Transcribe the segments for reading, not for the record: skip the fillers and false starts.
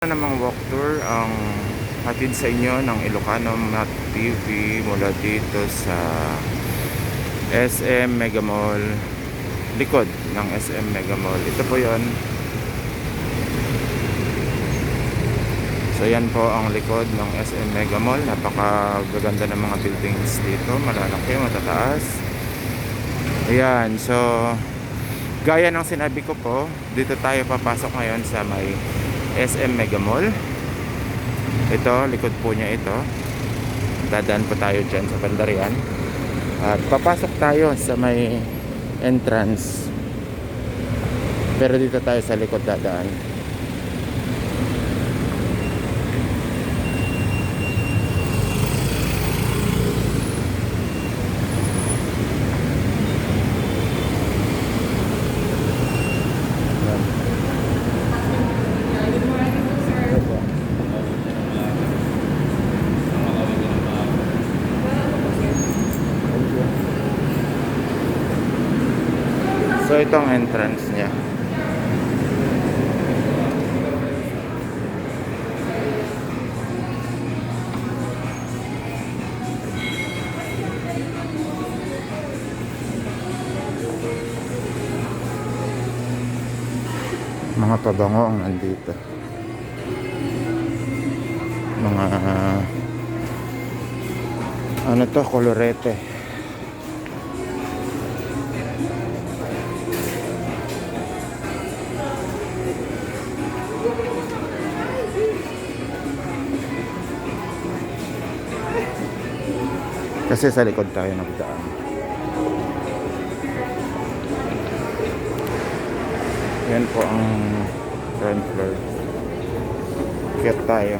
Namang walk tour ang hatid sa inyo ng Ilocano Map TV mula dito sa SM Mega Mall, likod ng SM Mega Mall. Ito po yon. So yan po ang likod ng SM Mega Mall. Napakagaganda ng mga buildings dito, malalaki, matataas. Ayan, so gaya ng sinabi ko po, dito tayo papasok ngayon sa may SM Mega Mall. Ito, likod po niya ito. Dadaan po tayo dyan sa Pandarian. At papasok tayo sa may entrance. Pero dito tayo sa likod dadaan. So itong entrance niya. Mga pabango ang nandito. Mga ano to, kolorete. Kasi sa likod tayo nagdaan. Yan po ang front floor. Kaya tayo.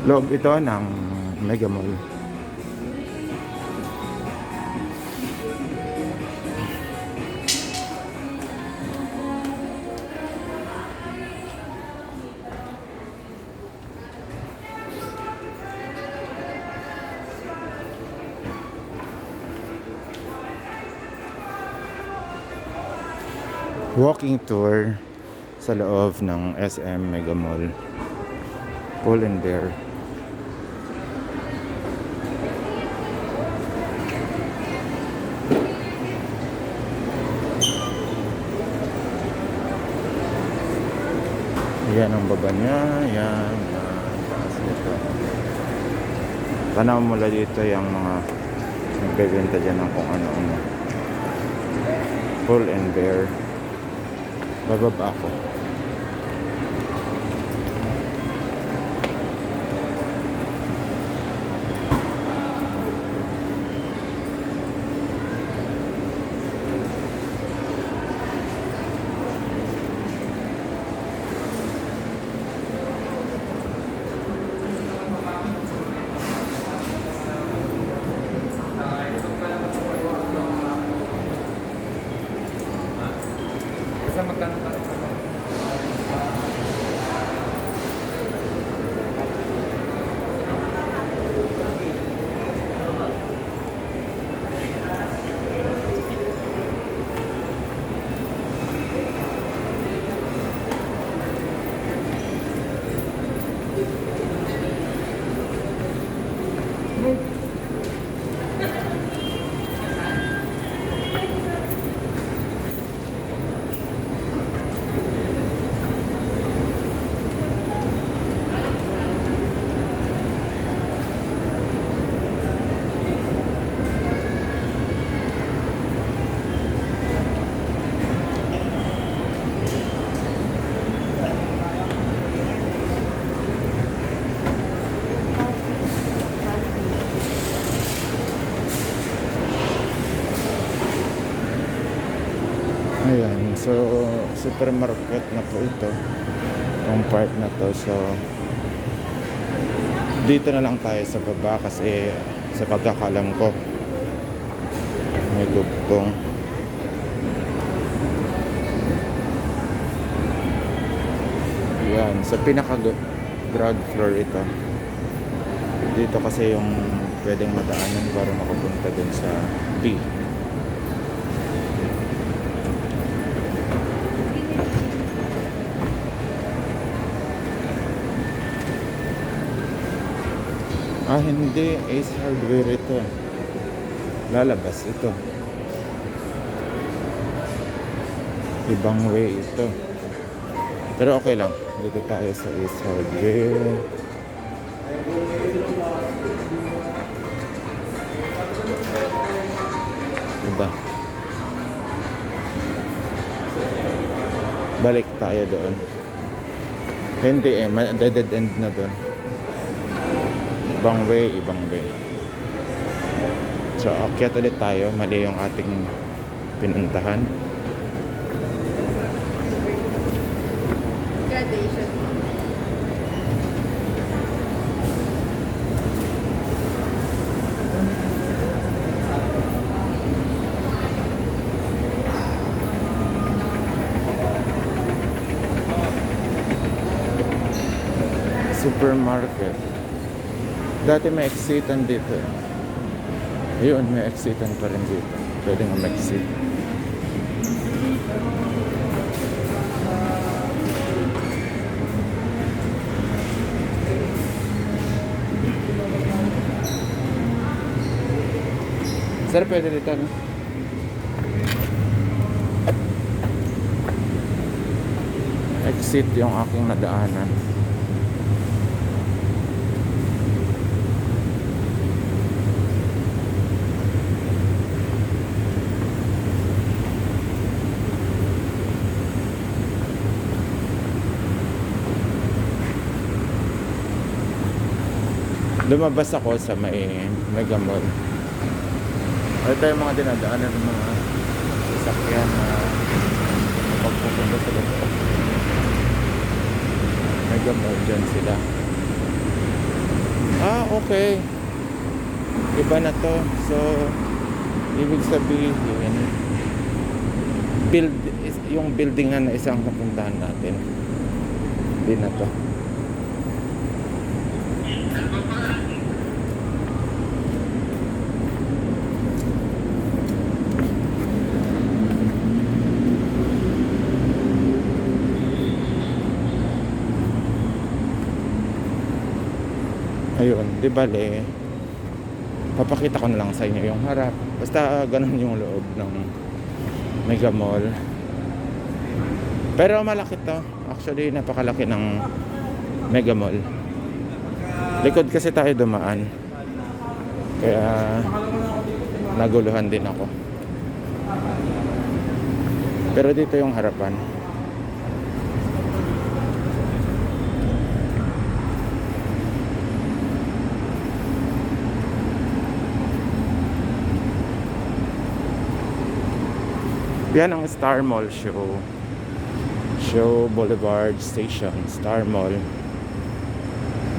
Loob ito ng Mega Mall. Walking tour sa loob ng SM Mega Mall. Pull and Bear. Yan ang baba niya. Yan. Taas dito. Tanaw mula dito yung mga nagbebenta dyan ng kung ano-ano. Pull and Bear. Bababa ako. supermarket na po ito. Itong part na to. So, dito na lang tayo sa baba kasi sa pagkakalam ko may dugtong. Yan, sa pinaka ground floor ito. Dito kasi yung pwedeng madaanan para makapunta dun sa B. Ah, hindi. Ace Hardware ito. Lalabas ito. Ibang way ito. Pero okay lang. Dito tayo sa Ace Hardware. Diba? Balik tayo doon. Hindi dead end na doon. Ibang way. So, akyat ulit tayo. Mali yung ating pinuntahan. Graduation. Supermarket. Dati may exitan dito. Ayun, may exitan pa rin dito. Pwede nga mag-exit. Sir, pwede dito, no? Exit yung aking nadaanan. Lumabas ako sa may Mega Mall. Ito yung mga dinadaanan ng mga sasakyan na pagpupunta sa ganito. Mega Mall, dyan sila. Ah, okay. Iba na to. So, ibig sabihin, yung building na isang napuntahan natin. Hindi na to. Ayun, di bale, papakita ko na lang sa inyo yung harap. Basta ganun yung loob ng Mega Mall. Pero malaki to. Actually, napakalaki ng Mega Mall. Likod kasi tayo dumaan. Kaya naguluhan din ako. Pero dito yung harapan. Yan ang Star Mall Show Boulevard Station, Star Mall.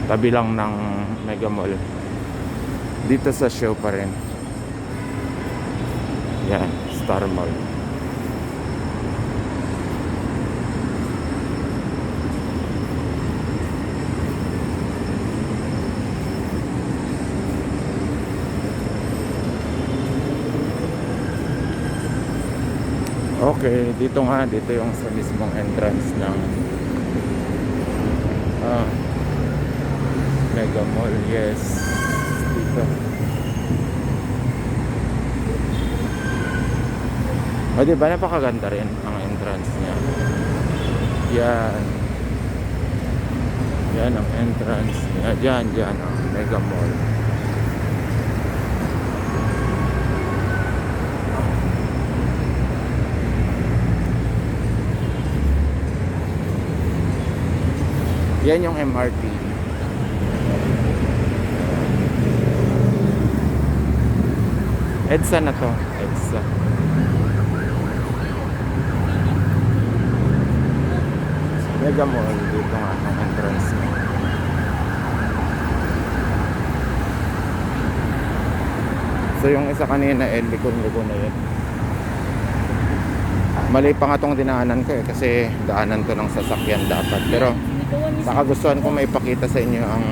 Tabi lang ng Mega Mall. Dito sa show pa rin. Yan, Star Mall. Okay, dito yung sa mismong entrance ng Mega Mall. Yes, dito. O diba, napakaganda rin ang entrance niya. Yan ang entrance niya. Diyan ang Mega Mall. Yan yung MRT. EDSA na to. EDSA. Mega Mall. Dito nga ang entrance niya. So yung isa kanina likod-likod na yun. Mali pa nga tong dinaanan ko kasi daanan to ng sasakyan dapat. Pero sa kagustuhan ko may ipakita sa inyo ang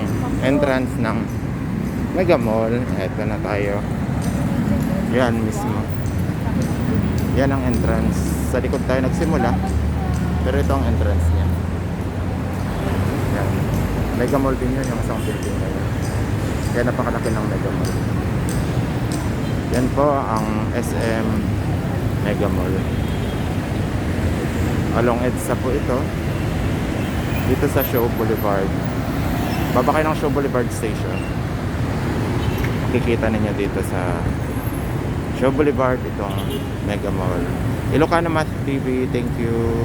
entrance ng Mega Mall. Eto na tayo. Yan mismo. Yan ang entrance. Sa likod tayo nagsimula. Pero ito ang entrance niya. Yan. Mega Mall din yun, yung isang building na yun. Kaya napakalaki ng Mega Mall. Yan po ang SM Mega Mall. Along EDSA po ito. Dito sa Shaw Boulevard. Baba kayo ng Shaw Boulevard Station. Makikita ninyo dito sa Shaw Boulevard itong Mega Mall. Ilocano Math TV, thank you.